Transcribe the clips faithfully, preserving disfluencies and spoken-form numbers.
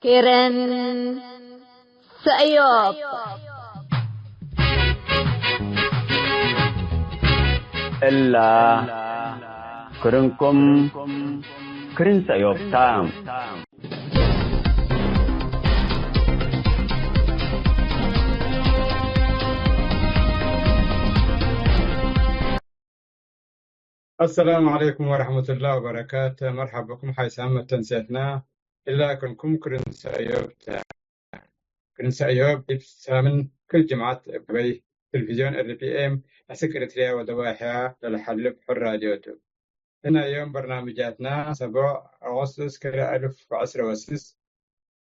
ክርን ሰእዮብ። እላ ክርንኩም ክርን ሰእዮብ ታ። አሰላሙ ዐለይኩም ወረሕመቱላህ ወበረካት። መርሐብ ብኩም ሓይሳም መተንሴትና። እላ ክርንኩም ክርን ሰእዮብ ተ። ክርን ሰእዮብ ዲብ ሳምን ክል ጅምዐት እብ ገበይ ቴሌቪዝዮን ኤር ቲ ኤም አስክ ኤሪትርያ ወደዋሕያ ለለሐልፍ ሑር ራድዮ ቱ። እነ ዮም በርናምጃትና ሰቦዕ አጎስቶስ ክልኤ አልፍ ወዐስር ወስስ፣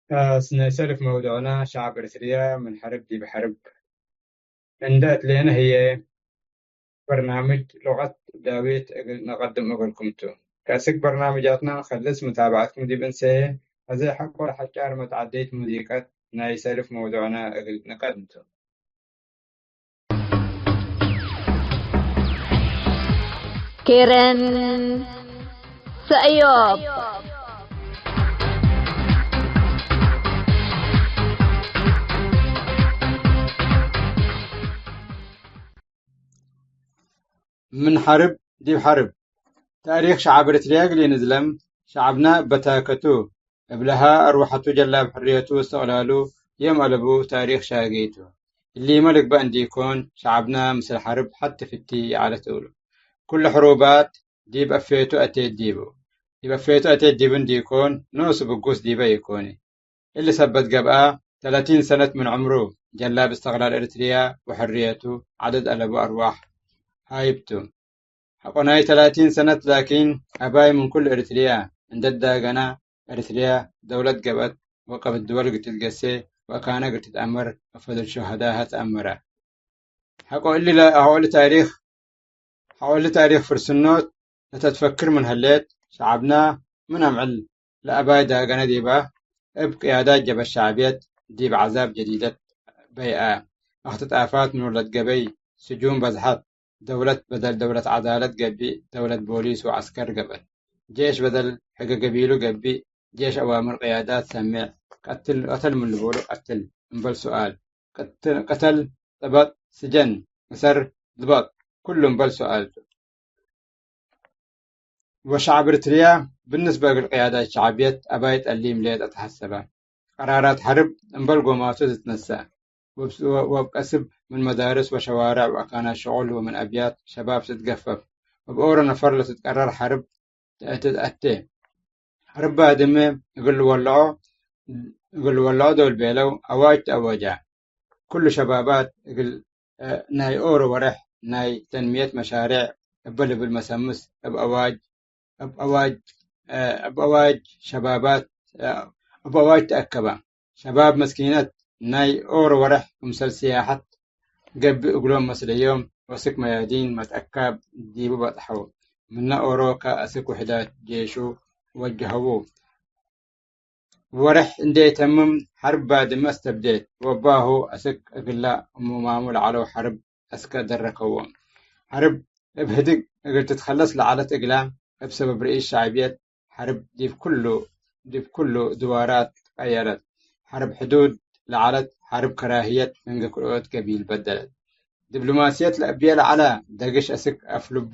እ፣ ናይ ሰልፍ መውዱዕና ሸዐብ ኤሪትርያ ምን ሐርብ ዲብ ሐርብ። እንዴ እትሌነ ህዬ በርናምጅ ሉቀት ዳዊት እግል ነቀድም እግልኩም ቱ። ከእስክ በርናምጃትና እንከልስ፣ ሙታብዐትኩም ዲብ እንሰኤ፣ አዜ ሐቆ ለሐጫር መትዐደይት ሙዚቀት ናይ ሰልፍ መውዱዕና እግል ንቀድም ቱ። ክርን ሰእዮብ። ምን ሐርብ ዲብ ሐርብ። ታሪክ ሸዐብ ኤሪትርያ እግል ኢንዝለም፣ ሸዐብና እበ ታከቱ፣ እብ ለሀ አርወሐቱ ጀላብ ሕርየቱ ወእስትቅላሉ የም አለቡ ታሪክ ሻጌ ቱ። እሊመ ልግበእ እንዲኮን፣ ሸዐብና ምስል ሐርብ ሐቲ ፍቲ ይዐለት እሉ። ኩሉ ሕሩባት ዲብ አፌቱ አቴት ዲቡ። ዲብ አፌቱ አቴት ዲቡ እንዲኮን፣ ኖሱ ብጉስ ዲበ ኢኮኒ። እሊ ሰበት ገብአ፣ ተላቲን ሰነት ምን ዕምሩ ጀላብ እስትቅላል ኤሪትርያ ወሕርየቱ ዐደድ አለቡ አርዋሕ ሃይብ ቱ። ሐቆ ናይ ተላቲን ሰነት ላኪን፣ አባይ ምን ኩሉ ኤሪትርያ እንዴ ትዳገና፣ ኤሪትርያ ደውለት ገብአት ወቀብት ድወል እግል ትትገሴ ወአካነ እግል ትትአመር ወፈድል ሹሀዳሀ ተአመረ። ሐቆ እሊ ለ-፣ ሐቆ እሊ ታሪክ፣ ሐቆ እሊ ታሪክ ፍርስኖት ለተትፈክር ምን ህሌት፣ ሸዐብና ምን አምዕል ለአባይ ዳገነ ዲበ፣ እብ ቅያዳት ጀብሀት ሸዕብየት ዲብ ዐዛብ ጀዲደት በይአ፣ እክትጣፋት ምን ወለት ገበይ፣ ስጁን በዝሐት፣ ደውለት በደል ደውለት ዐዳለት ገብእ፣ ደውለት ቦሊስ ወዐስከር ገብአት፣ ጄሽ በደል ሕገ ገቢሉ ገብእ፣ ጄሽ አዋምር ቅያዳት ሰሜዕ፣ ቀትል፣ ቀተል ምን ልቡሉ ቀትል እምበል ሱኣል፣ ቅት-፣ ቅተል፣ ጥበጥ፣ ስጀን፣ እሰር፣ ድበጥ፣ ኩሉ እምበል ሱኣል ቱ። ወሸዐብ ኤሪትርያ፣ ብንስበ እግል ቅያዳት ሸዕብየት፣ አባይ ጠሊም ሌጠ ተሐሰበ። ቀራራት ሐርብ እምበል ጎማቱ ትትነሰእ፣ ወብ-፣ ወ-፣ ወብ ቀስብ ምን መዳርስ ወሸዋርዕ ወአካናት ሸቁል ወምን አብያት ሸባብ ትትገፈፍ፣ ወብ ኦሮ ነፈር ለትትቀረር ሐርብ ትአትትአቴ። ሐርብ ባድመ እግል ልወለዖ፣ እግል ልወለዖ ዶል ቤለው አዋጅ ተአወጃ። ኩሉ ሸባባት እግል፣ እ፣ ናይ ኦሮ ወሬሕ ናይ ተንምየት መሻሬዕ እበ ልብል መሰምስ እብ አዋጅ፣ እብ አዋጅ፣ እ፣ እብ አዋጅ ሸባባት፣ እ፣ እብ አዋጅ ተአከበ። ሸባብ መስኪነት ናይ ኦሮ ወሬሕ ክምሰል ስያሐት ገብእ እግሎም መስለዮም ወስክ መያዲን መትአካብ ዲቡ በጽሐው። ምነ ኦሮ ከአስክ ውሕዳት ጄሹ ወጀሀዉ። ወሬሕ እንዴ ተምም ሐርብ ባድመ አስተብዴት ወባሁ አስክ እግላ እሙማሙ ለዐለው ሐርብ አስከ ደረከዎም። ሐርብ እብ ህድግ እግል ትትከለስ ለዐለት እግላ፣ እብ ሰበብ ርኢስ ሸዕብየት ሐርብ ዲብ ኩሉ፣ ዲብ ኩሉ ድዋራት ቀየረት። ሐርብ ሕዱድ ለዐለት ሐርብ ከራህየት ፍንጌ ክልኦት ገቢል በደለት። ዲብሎማስየት ለእብየ ለዐለ ደግሽ አስክ አፍ ልቡ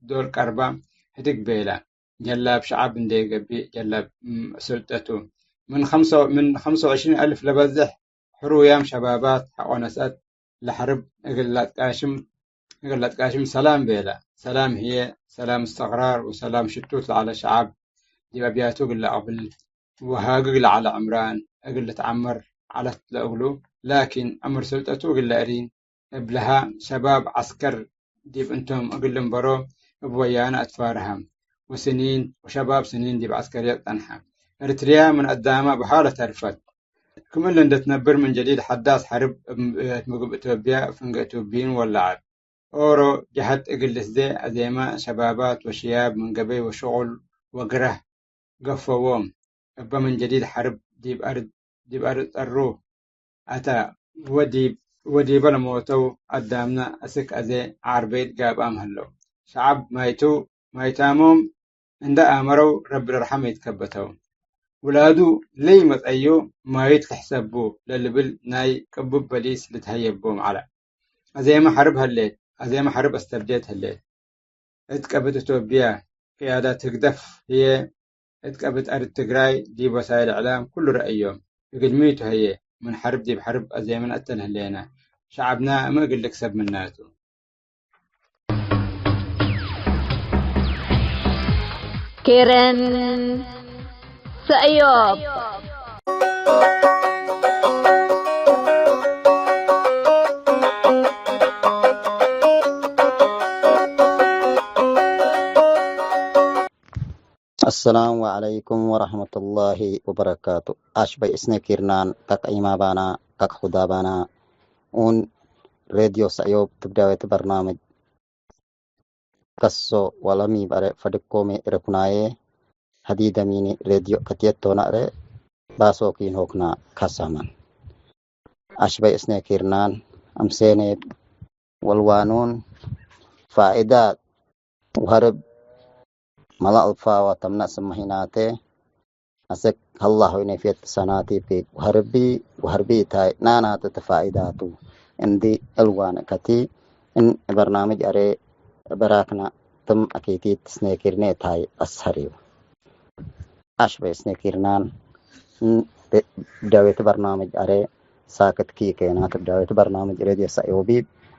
ዶል ቀርበ ህድግ ቤለ። ጀላብ ሸዐብ እንዴ ገብእ ጀላብ፣ እም፣ ስልጠቱ። ምን ኸምሰ፣ ምን ኸምሰ ወዕሽሪን አልፍ ለበዝሕ ሕሩያም ሸባባት ሐቆ ነስአት ለሐርብ እግል ለአትቃሽም፣ እግል ለአትቃሽም ሰላም ቤለ። ሰላም ህዬ ሰላም እስትቅራር ወሰላም ሽቱት ለዐለ ሸዐብ ዲብ አብያቱ እግል ለአቅብል ወሃግግ ለዐለ ዕምራን እግል ልትዐመር ዐለት ለእግሉ። ላኪን፣ ዕምር ስልጠቱ እግል ለእሪን እብ ለሀ ሸባብ ዐስከር ዲብ እንቶም እግል ልንበሮ እብ ወያነ አትፋርሀ። ወስኒን ወሸባብ ስኒን ዲብ ዐስከርየት ጸንሐ። ኤሪትርያ ምን አዳመ በሀለ ተርፈት። ክም እሊ እንዴ ትነብር ምን ጀዲድ ሐዳስ ሐርብ እብ ምግብ ኢትዮጵያ ፍንጌ ኢትዮጵይን ወለዐት። ኦሮ ጀሀት እግል ልስዜ አዜመ ሸባባት ወሽያብ ምን ገበይ ወሽቁል ወግረህ ገፈዎም። እበ ምን ጀዲድ ሐርብ ዲብ አርድ፣ ዲብ አርድ ጸሩ አተ። ወዲብ፣ ወዲበ ለሞተው አዳምነ አስክ አዜ ዓርበይት ጋብአም ሀለው። ሸዐብ ማይቱ፣ ማይታሞም እንደ አመረው ረቢ ለርሐም ኢትከበተው። ውላዱ ለይመጸዩ ማይት ልሕሰብ ቡ ለልብል ናይ ቅቡብ በሊስ ልትሀየቦም ዐለ። አዜመ ሐርብ ሀሌት፣ አዜመ ሐርብ አስተብዴት ሀሌት። እት ቀብት ኢትዮጵያ ቅያዳት ህግደፍ ህዬ፣ እት ቀብት አርድ ትግራይ ዲብ ወሳይል እዕላም ኩሉ ረአዮም። እግል ሚቱ ህዬ፣ ምን ሐርብ ዲብ ሐርብ አዜመ ነአተል ህሌነ። ሸዐብና እመ እግል ልክሰብ ምናቱ። ኬረን ሰእዮብ። አሰላሙ ዐለይኩም ወረሕመቱላሂ ወበረካቱ። አሽበይ እስነ ኪርናን ከክ ዒማባና፣ ከክ ሁዳባና፣ ኡን ሬድዮ ሰእዮብ ትብዳዌት በርናምጅ ከሶ ወለሚ በረ ፈድኮሜ ረኩናዬ ሀዲደሚኒ ሬድዮ ከትየት ቶናእረ ባሶኪን ሆክና ካሳማን። አሽበይ እስኔ ኪርናን አምሴኔ ወልዋኑን ፋኢዳት ወሀርብ መላ አልፋ ወተምነእ ስመሂናቴ አሰክ ሀላ ሆይነ ፌት ሰናቲብ ኬክ ወሀርቢ ወሀርቢ ታይ ናናተ ተፋኢዳቱ እንዲ እልዋን ከቲ እን በርናምጅ አሬ በራክና ትም አኬቲት ስኔኪርኔ ታይ አስሀሪው። አሽበ ስኔኪርናን እን ዳዌት በርናምጅ አሬ ሳክት ኪ ኬናት ዳዌት በርናምጅ ሬድዮ ሰእዮብ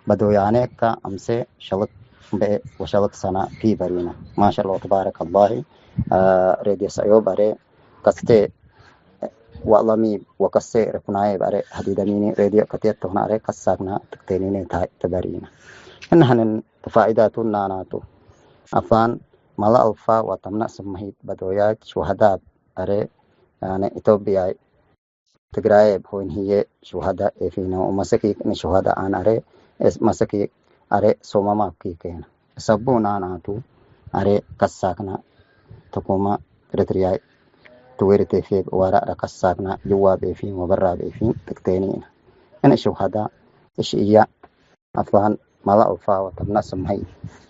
በዶያኔ ከ አምሴ ሸልት ብኤ ወሸልት ሰና ኪ በሪነ። ማሻአላህ ወተባረከላሂ። አ፣ ሬድዮ ሰእዮብ አሬ ከስቴ ወአለሚ ወከሴ ረኩናዬ በአሬ ሀዲደሚኒ ሬድዮ ከቴት ተሆነ አሬ ከሳክና ትክቴኒኔ ታይ ተበሪነ። እነህንን ተፋኢዳቱ ናናቱ አፋን መላ አልፋ ወተምነእ ስመሂት በዶያች ሹሀዳት አሬ ያነ ኢትዮጵያ ትግራይ ሆይን ህዬ ሹሀዳ ኤፊነ ወመሰኪክ እን ሹሀዳ አን አሬ እስ መሰኪክ አሬ ሶመማኪ ኬነ። እሰቡ ናናቱ አሬ ከሳክና ተኮመ ኤረትርያይ ትዌርቴ ፌብ ዋራእ ረከሳክና ጅዋብ ኤፊን ወበራብ ኤፊን ትክቴኒነ። እን ሹሀዳ እሽእያ አፋን መላ ኡፋ ወተምነእ ስመሂ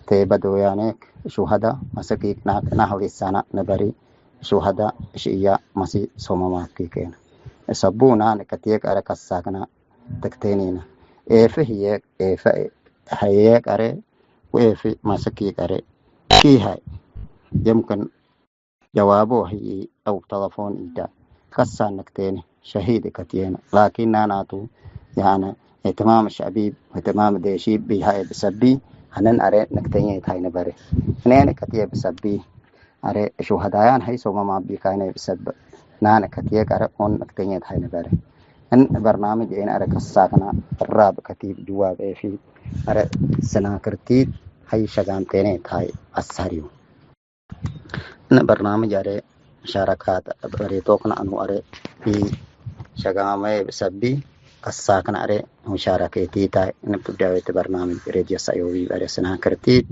ቴበ ዶያኔክ ሹሀዳ መሰኪክ ናክ ናህል ይሳና ነበሪ ሹሀዳ እሽእያ መሲ ሶመማኪ ኬነ። እሰቡ ናን ከትየክ አረ ከሳክና ትክቴኒነ። ኤፍ ህዬክ ኤፈ ሀዬክ አረ ወኤፍ መሰኪክ አረ ኪ ሀይ የምክን ጀዋቦ ህይ አው ተለፎን ኢዳ ከሳን ንክቴኒ ሸሂድ ከትየነ። ላኪን ናናቱ ያነ እህትማም ሸዕቢ እህትማም ዴሺ ቢሃ ብሰቢ ሀነን አሬ ንክተኘ ታይ ነበረ። እኔን ከትየ ብሰቢ አሬ ሹሀዳያን ሀይ ሶመ ማቢካይነ ብሰብ ናነ ከትየ ቀረ ኦን ንክተኘ ታይ ነበረ። እን በርናምጅ ኤን አረ ከሳክና ራብ ከቲብ ጅዋብ ኤፊ አረ ስናክርቲት ሀይ ሸጋምቴኔ ታይ አስሀሪዩ። እነ በርናምጅ አሬ መሻረካት በሬቶክነ አኑ አሬ ሸጋመ ሰቢ ከሳክነ አሬ መሻረከቲ ታይ። እነ ብዳዌት በርናምጅ ሬድዮ ሰእዮብ አሬ ስናክርቲት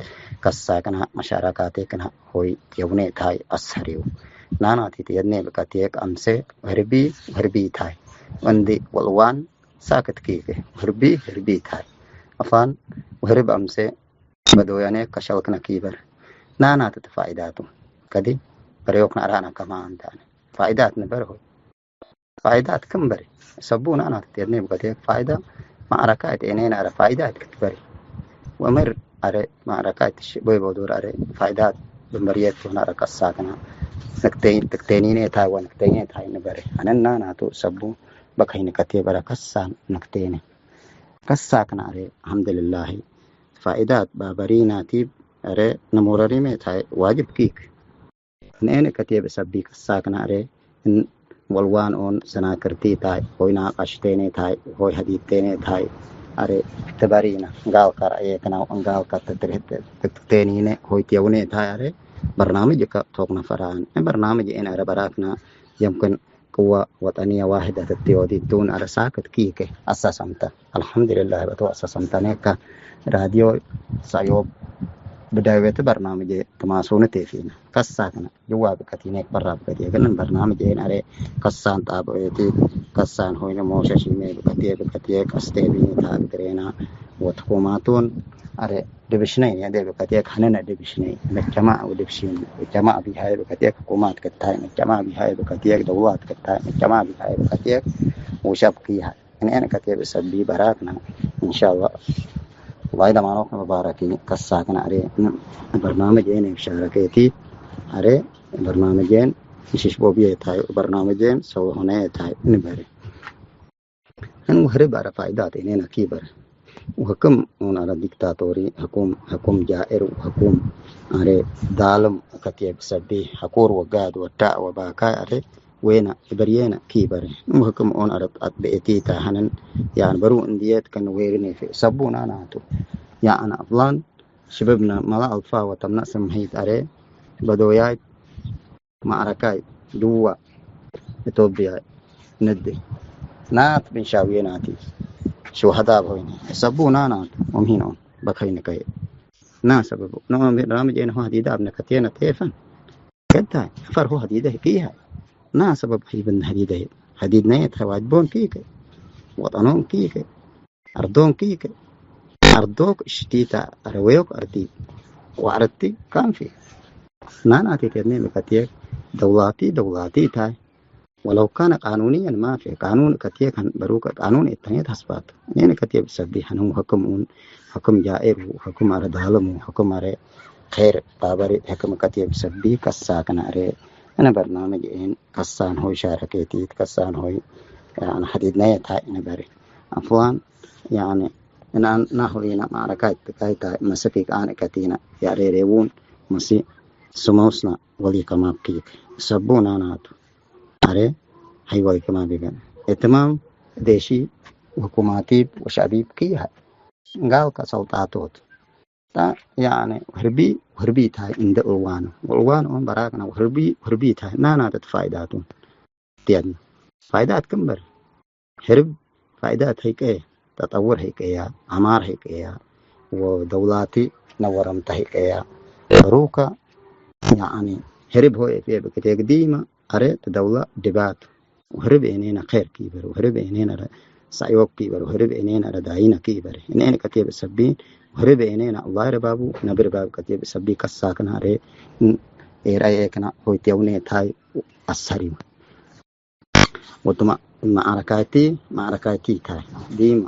ከሳክነ መሻረካቴክነ ሆይ የውኔ ታይ አስሀሪው። ናናቲት የድኔ ብቀቴክ አምሴ ህርቢ ህርቢ ታይ። ወንዲ ወልዋን ሳክት ኪከ ህርቢ ህርቢ ታይ። አፋን ወህርብ አምሴ በዶያኔ ከሸልክነ ኪበር ናናት ፋይዳቱ ከዲ በሬዮክነ አራና ከማን ታነ ፋይዳት ንበር ሆይ ፋይዳት ክም በሬ ሰቡ ናናት ቴርኔ ብቀቴ ፋይዳ ማዕረካ እት ኤኔነ አረ ፋይዳት ክትበሬ ወምር አረ ማዕረካ እት ሽቦይ ቦዶር አረ ፋይዳት ብንበርየት ሆነ አረ ቀሳክና ንክቴን ትክቴኒኔ ታይ ወንክቴኔ ታይ ንበሬ አነና ናቱ ሰቡ በከይን ከቴ በረ ከሳን ንክቴኔ ከሳክነ አሬ አልሐምድልላሂ ፋኢዳት ባበሪና ቲብ አሬ ነሙረሪሜ ታይ ዋጅብ ኪክ። ነኤነ ከቴብ እሰቢ ከሳክነ አሬ እን ወልዋን ኦን ሰናክርቲ ታይ ሆይ ናቃሽቴኔ ታይ ሆይ ሀዲቴኔ ታይ አሬ ትበሪና እንጋልከ ረአየክና እንጋልከ ትትርህት ትክቴኒነ ሆይ ትየውኔ ታይ አሬ በርናምጅ ከ ቶክነ ፈራን በርናምጅ ኤን አረ በራክና የምክን ቅወ ወጠንየ ዋህደት እት ወዲቱን አረ ሳክት ኪከ አሳሰምተ። አልሐምድልላህ በቶ አሳሰምተኔከ ራድዮ ሰእዮብ ብዳይበት በርናምጄ ትማሱን ቴፊነ ከሳክነ ጅዋብ ከቲኔክ በራብ ከቴ ግን በርናምጄን አሬ ከሳን ጣብዒቲ ከሳን ሆይነ ሞሸ ሺሜ ብከቴ ብከቴ ቀስቴ ቢኒ ታግሬና ወትኩማቱን፣ አረ፣ ድብሽነይ እንዴ ብከቴክ ሐነነ ድብሽነይ፣ መጀማዕ ወድብሽን፣ መጀማዕ ቢሃይ ብከቴክ ሕኩማት ክታይ፣ መጀማዕ ቢሃይ ብከቴክ ደውላት ክታይ፣ መጀማዕ ቢሃይ ብከቴክ ውሸብ ክይሃ። እኔን ከቴብ እሰቢ በራክነ፣ እንሻአላህ። ዋይ ደማኖክ መባረኪ ከሳክነ አሬ በርናመጅ ኤነ ብሻረከቲ አሬ በርናመጄን ሽሽቦብዬ ታይ በርናመጄን ሰው ሆነ ታይ እንበሪ። እን ወህርብ አረ ፋይዳት እኔን አኪበር ወህክም ኡን አረ ዲክታቶሪ ህኩም ህኩም ጃእር ወህኩም አሬ ዳልም ከቴብ ሰቢ ሐቁር ወጋድ ወዳእ ወባካይ አሬ ዌነ እበርዬነ ኪበረ። እም ህክም ኦን አረብ አጥብኤቲ ታህነን ያዕን በሩ እንድየት ከን ዌርኔ ፌ ሰቡና ናቱ። ያዕን አፍላን ሽብብነ መላ አልፋ ወተምነእ ስምሂት አሬ በዶያይ ማዕረካይ ድዋ ኢትዮጵያ ንዲ ናት ብንሻውዬ ናቲ ሹሀዳ በሆይኒ ሰቡና ናቱ። ወምሂን ኦን በከይንከይ ና ሰበቡ ኖ ራምጄነ ሆ ሀዲዳ አብነ ከቴነ ቴፈን ከታይ ፈርሆ ሀዲደ ህይ ኪ ሀይ። ና ሰበብ ሀይብን ሀዲደ ህይ። ሀዲድ ነየት ሀይ ዋጅቦን ኪከ፣ ወጠኖን ኪከ፣ አርዶን ኪከ። አርዶክ እሽቲታ አረወዮክ አርዲ ወአረቲ ካንፊ። ናን አቴቴትኔ ምከትየክ ደውላቲ ደውላቲ ታይ። ወለው ካነ ቃኑንየን ማፊ ቃኑን እከትየክ በሩከ ቃኑን ኤተንየት ሀስባት። እኔን እከትየ ብሰብዲ ሐነው ህክም ኡን ህክም ጃኢር ሁ ህክም አረ ዳልም ሁ ህክም አረ ኸይር ባበሪ ህክም እከትየ ብሰብዲ ከሳክነ አሬ። እነ በርናመጅ ኤን ከሳን ሆይ ሻረኬቲት ከሳን ሆይ ያኒ ሐዲድናየ ታይ እነ በሪ አፍዋን ያኒ እናን ናሁሪና ማዕረካይት ትካይታ መሰኪክ አን እከቲነ ያሬሬውን መሲ ስመውስና ወሊ ከማብኪክ ሰቡና ናቱ። አሬ ሀይዋይ ከማቢበን እትማም ዴሺ ወኩማቲብ ወሻቢብ ክይሀ ጋልከ ሰውጣቶት ታ ያኒ ህርቢ ህርቢ ታይ እንደ እዋኑ ወእዋኑ በራቅና ህርቢ ህርቢ ታይ ናናተት ፋይዳቱ ዲያድነ ፋይዳት ክምበር ህርብ ፋይዳት ህይቀየ፣ ተጠውር ህይቀያ፣ ዐማር ህይቀያ፣ ወደውላቲ ነወረምተ ህይቀያ። ሩከ ያኒ ህርብ ሆይ እፌ ብክቴክ ዲመ አሬ ተደውላ ድባት ወህርብ ኤኔነ ኸይር ኪበር ወህርብ ኤኔነ ረ ሳዮክ ኪበር ወህርብ ኤኔነ ረ ዳይነ ኪበር። እኔነ ከቴብ ሰቢ ወህርብ ኤኔነ አላህ ረባቡ ነብር ባብ ከቴብ ሰቢ ከሳክና አሬ ኤራይ ኤክና ሆይቴውኔ ታይ አሰሪው። ወትማ መዓረካይቲ መዓረካይቲ ታይ ዲማ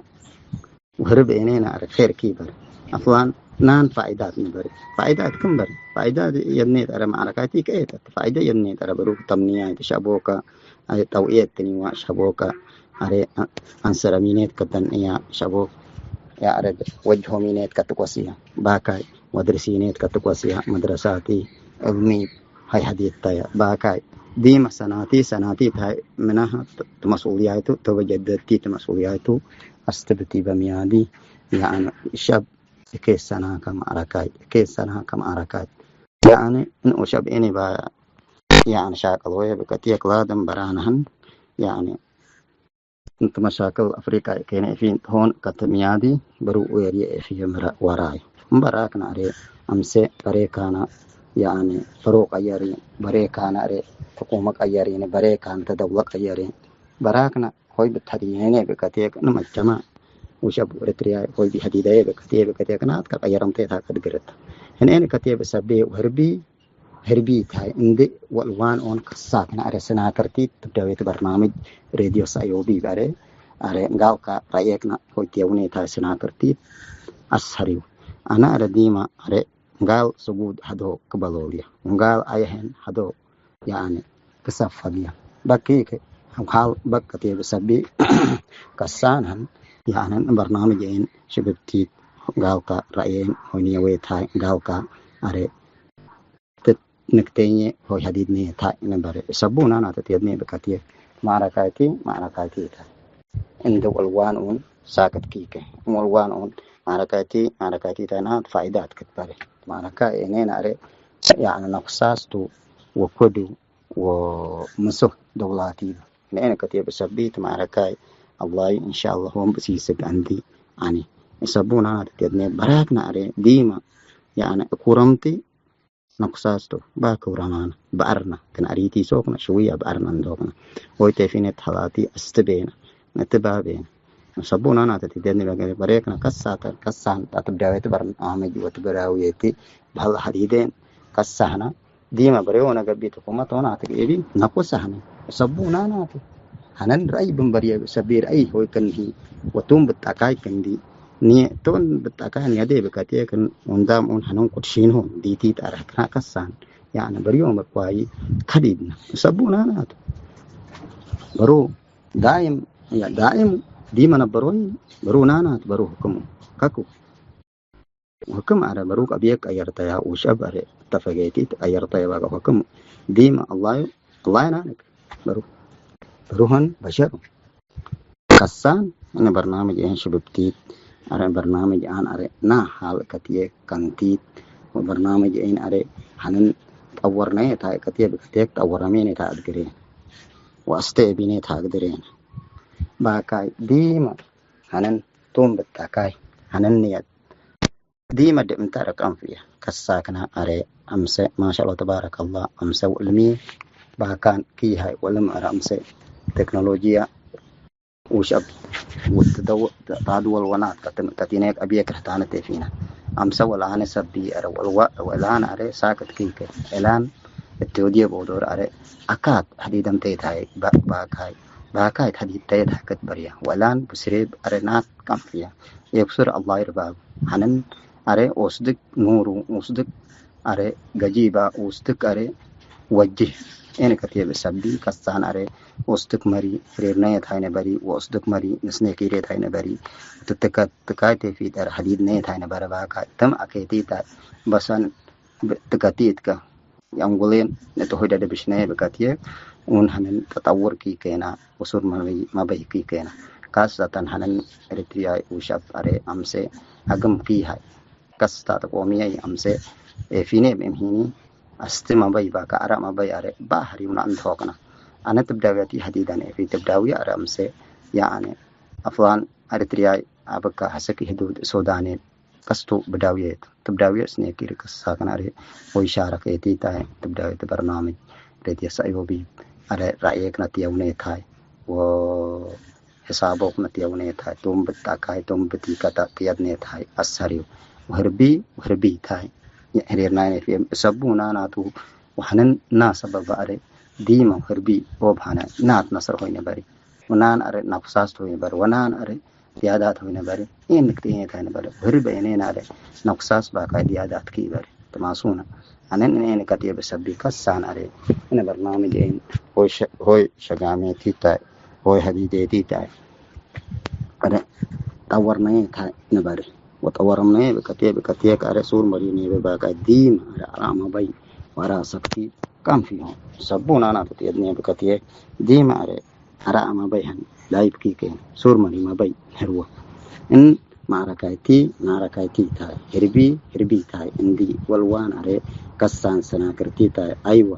ወህርብ ኤኔነ አረ ኸይር ኪበር አፍዋን ናን ፋይዳት ንበሪ ፋይዳት ክምበር ፋይዳት የኔት አረ መዓረካይቲ ከኤተት ፋይደ የኔት አረ በሩክ ተምንያይት ሸቦከ አይ ጠውየት ትኒዋ ሸቦከ አረ አንሰረሚኔት ከተንያ ሸቦክ ያረድ ወጅሆሚኔት ከትቆስያ ባካይ ወድርሲኔት ከትቆስያ መድረሳቲ እብኒ ሀይ ሀዲት ታይ ባካይ ዲመ ሰናቲ ሰናቲ ታይ ምናህ ትመስኡልያይቱ ተበጀደቲ ትመስኡልያይቱ አስትብቲ በሚያዲ ያኒ ሸብ እኬ ሰና ከመዓረካይ እኬ ሰና ከመዓረካይ ያኒ እንኦ ሸብ ኤኔ ባያ ያኒ ሻቅል ወየ ብቀት የክላደም በራነህን ያኒ እንት መሻክል አፍሪቃ ኬነ ፊን ሆን ከትምያዲ በሩ ወየርየ ኤፍየ ምረ ወራይ እምበራክነ አሬ አምሴ በሬካነ ያኒ በሮ ቀየሪ በሬካነ አሬ ሕኩመ ቀየሪኒ በሬካንተ ደውለ ቀየሪ በራክነ ሆይ ብትሀዲኔኔ ብከቴክ እንመጀመ ውሸብ ኤርትርያ ሆይ ቢሀዲደየ ብከቴ ብከቴክ ናትከ ቀየረምቴ ታከ ድግርት ህኔን ከቴ ብሰቤ ወህርቢ ህርቢታይ እንዴ ወልዋን ኦን ከሳክነ አረ ስናክርቲት ትብደቤት በርናምጅ ሬድዮ ሳዮቢ በረ አረ ጋልካ ረአየክነ ሆይቴውኔታይ ስናክርቲት አስሀሪው አነ አረ ዲማ አረ ጋል ስጉድ ሀዶ ክበሎልያ ጋል አየህን ሀዶ ያአነ ክሰፈግያ በኪክ ሀል በቅቴ ብሰቢ ከሳንህን ያአነን በርናምጅ ኤን ሽብብቲት ጋልካ ረአየን ሆይኔ ዌታይ ጋልካ አረ ትት ንክቴኘ ሆይ ሀዲድኔ ታይ ነበረ። እሰቡ ናና ተትየድኔ ብከትየ ማዕረካይቲ ማዕረካይቲ ተ እንደ ወልዋን ኡን ሳቅት ኪከ እም ወልዋን ኡን ማዕረካይቲ ማዕረካይቲ ተ ናት ፋይዳት ክትበረ። ማዕረካ ኤኔ ናረ ያዕነ ነኩሳስቱ ወኮዱ ወምሶ ደውላቲ ነኤነ ከትየ ብሰቢት ማዕረካይ አላዩ እንሻአላህ ወም ብሲስግ አንዲ አኒ እሰቡ ናና ተትየድኔ በራክ ናረ ዲማ ያዕነ እኩረምቲ ነኩሳስቱ ባክ ውረማነ በአርነ ክነ አሪቲ ሶክነ ሽውያ በአርነ እንዶክነ ሆይ ቴፊኔት ሀላቲ አስትቤነ እትባቤነ ሰቡ ናናተ ቲዴኒ በገ-፣ በሬክነ ከሳተ፣ ከሳን ጣት ብዳዌት በርናመጅ ወትብራውየቲ በህል ሐዲዴን ከሳህነ ዲመ በሬ ወነ ገብኢት ሕኩመት ሆነ አትግኤቢ ነቁሰ ሐነ። ሰቡ ናናቱ ሐነን ረአይ ብንበርየ ሰቢ ረአይ ሆይ ክንዲ ወቱን ብጣቃይ ክንዲ ኒ-፣ ቱን ብጣቃይ ንየዴ ብከቴ ክን ወንዳም ኡን ሐነን ቁድሺን ሆን ዲቲ ጠረክና ከሳን ያነ በርዮ መኳይ ከዲድነ። ሰቡ ናናቱ በሩ ዳይም፣ ያ ዳይም ዲመ ነበሮይ በሩ ናናት በሩ ህክሙ ከኩ። ወክም አረ በሩክ አብዬ ቀየርተያ ውሸብ አረ ተፈገይቲት ቀየርተያ ባጋ ወክም ዲመ አላዩ አላዩ ናንክ በሩ በሩሀን በሸር ከሳን እነ በርናምጅ ኤን ሽብብቲት አረ በርናምጅ አን አረ ና ሀል ከትዬ ከንቲት ወበርናምጅ ኤን አረ ሐንን ጠወርነየ ታይ ከትዬ ብከቴክ ጠወረሜኔ ታይ አድግሬን ወአስተ ኤቢኔ ታይ አግድሬን ባካይ ዲመ ሐንን ቱም ብታካይ ሐንን ንየት ዲመ ድምተ ረቀም ፍየ ከሳክነ አሬ አምሰ ማሻአላህ ተባረከላህ አምሰ ወእልሚ ባካን ኪሃይ ወልም አረ አምሰ ቴክኖሎጂያ ውሸብ ውትደው ታድወል ወናት ከትም ከቲኔክ አብየ ክርታነ ቴፊነ አምሰ ወልአነ ሰቢ አረ ወልዋ ወላን አረ ሳክት ኪንከ እላን እትወዲየ ቦዶር አረ አካት ሐዲደም ተየታይ ባካይ ባካይት ሐዲድ ተየት ሐከት በርያ ወእላን ብስሬብ አረ ናት ቀም ፍያ ኤኩሱር አላህ ይርባብ ሐነን አረ ኦስድግ ኑሩ ኦስድግ አረ ገጂባ ኦስድግ አረ ወጅህ ኤን ከቴብ ሰቢ ከሳን አረ ኦስድግ መሪ ሬርነየት ሃይነ በሪ ወኦስድግ መሪ ንስኔ ኪሬት ሃይነ በሪ ትትከትካይቴ ፊጠር ሐዲድነየት ሃይነ በረ ባካ ተም አኬቲታ በሰን ትከቲትከ የአንጎሌን ንጥሆይ ደደብሽነ ብከትየ ኡን ሐነን ተጠውር ኪ ኬና ወሱር መበይ ኪ ኬና ካሰተን ሐነን ኤሪትሪያይ ውሸብ አሬ አምሴ አግም ኪ ሀይ ከስታ ተቆሚያይ አምሴ ኤፊኔ ብእምሂኒ አስቲ መበይ ባካ አራ መበይ አሬ ባህሪውና እንተሆቅና አነ ትብዳውያቲ ሀዲዳን ኤፊ ትብዳውያ አረ አምሴ ያአነ አፍላን ኤሪትሪያይ አበካ ሐሰክ ህዱድ ሶዳኔ ቀስቱ ብዳውየት ትብዳውየ ስኔኪ ርከስ ሳክን አሬ ወይ ሻረክ ኤቲታይ ትብዳውየት በርናምጅ ሬድዮ ሰእዮቢ አረ ራእየክ ነትየውኔታይ ወሕሳቦክ ነትየውኔታይ ቶም ብጣካይ ቶም ብቲከታ ትየድኔታይ አሰሪው ወህርቢ ወህርቢታይ ህሬርናይን ኤፍ ኤም እሰቡ ናናቱ ወሐንን እና ሰበበ አረ ዲመ ህርቢ ኦብ ሐነ ናት ነስር ሆይ ነበሪ ወናን አረ ናኩሳስት ሆይ ነበሪ ወናን አረ ዲያዳት ሆይ ነበሪ። ኢንክ ጤኔት ሀይ ነበሪ። ህርበ ኤኔን አረ ነኩሳስ ባካይ ዲያዳት ኪ በሪ። ትማሱነ አነን እኔን ከቴ በሰቢ ከሳን አረ እነ በርናምጅ ኤን ሆይ ሸ-፣ ሆይ ሸጋሜቲታይ ሆይ ሀዲዴቲታይ አረ ጠወርነዬ ታይ ነበሪ። ወጠወረምነዬ ብከቴ ብከቴ ከአረ ሱር መሪ ኔበ ባካይ ዲም አረ አራ መበይ ወአራ ሰክቲ ቀም ፊሆ ሰቡ ናና ተትየድኔ ብከቴ ዲም አረ አረ አመበይ ሀን ላይብኪ ኬን ሱር መሪ መበይ ህርወ እን ማዕረካይቲ ማዕረካይቲ ታይ ህርቢ ህርቢ ታይ እንዲ ወልዋን አሬ ከሳን ሰናክርቲ ታይ አይወ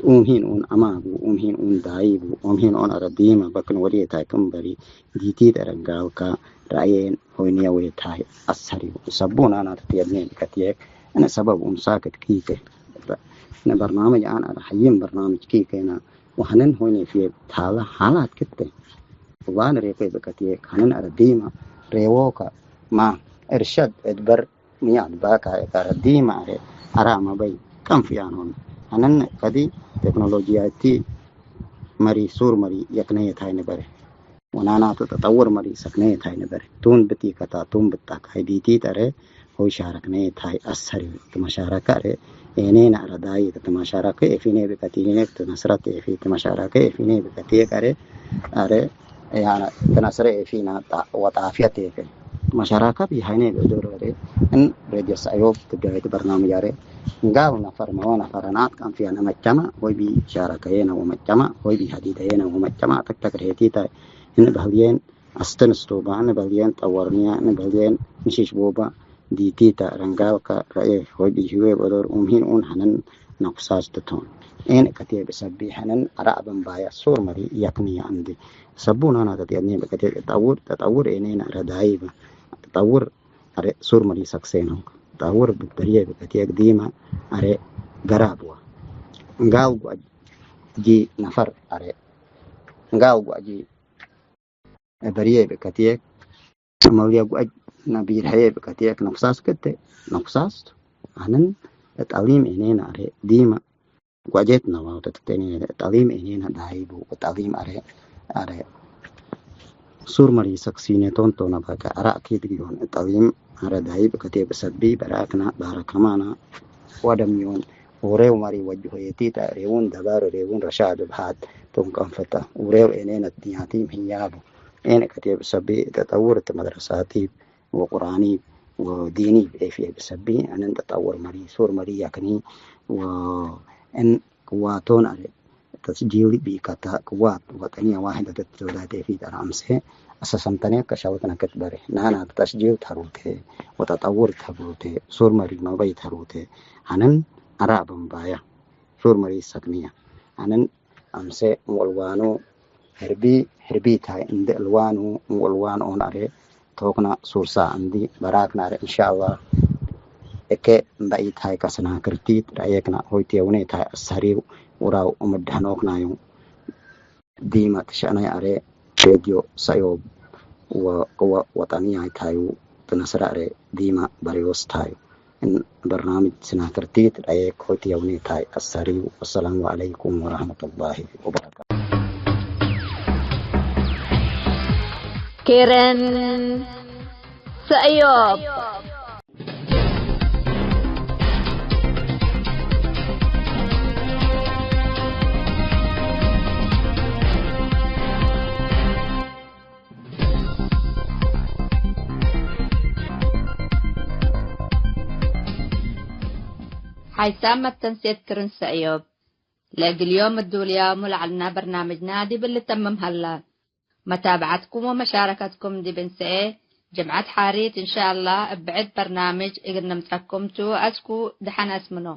ኡምሂን ኡን አማጉ ኡምሂን ኡን ዳይቡ ኡምሂን ኦን አረ ዲመ በክን ወዴ ታይ ክም በሪ ዲቲት አረንጋውካ ረአዬን ሆይንየ ወዴ ታይ አሰሪው ሰቡ ናና ተትየድኔ ብከትየክ እነ ሰበብ ኡን ሳክት ኪከ እነ በርናምጅ አን አረ ሐይም በርናምጅ ኪከና ወሐነን ሆይነ ፊየ ታለ ሐላት ክተ። እባን ሬኮ በከትየ ከሐነን አረ ዲመ ሬዎከ ማ እርሸድ እድበር ምያድ ባካ እት አረ ዲመ አረ አራ መበይ ቀም ፍያን ሆን። ሐነን ከዲ ቴክኖሎጂያቲ መሪ ሱር መሪ የክነየት ሃይነ በረ። ወናናቱ ተጠውር መሪ ሰክነየት ሃይነ በረ። ቱን ብቲከታ ቱን ብጣካይ ዲቲት አረ ሆይ ሻረክነ ታይ አሰሪ እት መሻረከ አረ ኤኔነ አረ ዳይት እት መሻረከ ኤፊኔ ብከቲኔ እት ነስረት ኤፊ እት መሻረከ ኤፊኔ ብከቴክ አረ አረ ያነ እት ነስረ ኤፊና ወጣፍየት ኤፊ መሻረከ ቢሃይኔ ብእዶር አረ እን ሬድዮ ሰእዮብ ትብዳየት በርናምጅ አረ እንጋው ነፈር መወ ነፈረናት ቀንፍያነ መጨመ ሆይ ቢሻረከየነ ወመጨመ ሆይ ቢሀዲደየነ ወመጨመ ተክተክ ርሄቲተ እን በህልየን አስተንስቶበ፣ ንበልየን ጠወርንየ፣ ንበልየን ንሽሽቦበ፣ ዲቲተ፣ ረንጋብከ ረኤ፣ ሆይ ቢህዌ በዶር ኡምሂን ኡን ሐነን ነኩሳስ ትቶን። ኤን ከቴብ ሰቢ ሐነን አረ አበንባየ ሱር መሪ ያክንየ እንዲ። ሰቡ ናና ተትየድኔ በከቴ ተጠውር፣ ተጠውር ኤኔነ አረ ዳይበ፣ ተጠውር አረ ሱር መሪ ሰክሴ ነው። ተጠውር ብበርየ በከቴ ግዲመ አረ ገራብወ። እንጋው ጓጂ ነፈር አረ፣ እንጋው ጓጂ በርዬ ብከትየክ፣ መውልያ ጉአጅ ነቢር ሀዬ ብከትየክ፣ ነኩሳስ ክቴ፣ ነኩሳስ ቱ። አንን እት ዐሊም ኤኔነ አሬ፣ ዲመ ጓጄት ነዋው ተትቴኔ እት ዐሊም ኤኔነ ዳይቡ፣ እት ዐሊም አሬ፣ አሬ፣ ሱር መሪ ሰክሲኔቶን ቶነ በከ፣ አረ አኪድ ቢሆን እት ዐሊም አረ ዳይብ ከቴብ ሰቢ በራክና ባረከማና ወደምዮን ኡሬው መሪ ወጅሆየቲ ተእሬውን ደባር ሬውን ረሻድ ብሃት ቶም ቀንፈተ ኡሬው ኤኔነ ትንያቲም ህያቡ ኤነ ከቴብ ሰቢ ተጠውር እት መድረሳቲብ ወቁርአኒብ ወዲኒብ ኤፍኤ ብሰቢ አነን ተጠውር መሪ ሱር መሪ ያክኒ ወእን ቅዋቶን አለ። ተስጂል ቢከታ ቅዋት ወጠንየ ዋሕደት ተወዳቴ ፊት አለ። አምሴ አሰሰምተኔ ከሸውትነ ክትበሬ ናና ተስጂል ተሩቴ ወተጠውር ተብሩቴ ሱር መሪ መበይ ተሩቴ አነን አራ በንባያ ሱር መሪ ሰክንያ አነን አምሴ ወልዋኑ ህርቢ ህርቢ ታይ እንደ እልዋኑ ወልዋን ኦን አሬ ቶክና ሱርሳ እንዲ በራክና ረ እንሻአላህ። እከ እምበኢት ሀይ ከስና ክርቲት ረአየክና ሆይት የውኔት ሀይ አሰሪው ውራው እምድሐኖክናዩ። ዲመ ትሸዕናይ አሬ ሬድዮ ሰእዮብ ወቅወ ወጠንያይ ታዩ ትነስረ አሬ ዲመ በሬወስ ታዩ። እን በርናምጅ ስናክርቲት ረአየክ ሆይት የውኔት ሀይ አሰሪው። ወሰላሙ ዐለይኩም ወረሕመቱላሂ ወበረካቱ። ኬረን ሰእዮብ። ሓይሳም መተንሴት ክርን ሰእዮብ። ለእግል ዮም እዱልያሙ ለዐልና በርናምጅና ዲብ ልተምም ሀላ። መታብዐትኩም ወመሻረከትኩም ዲብ እንሰኤ ጅምዐት ሓሪት እንሻአላህ እብ ብዕድ በርናምጅ እግል ንምጸኩም ቱ። አስኩ ደሐን አስምኖ።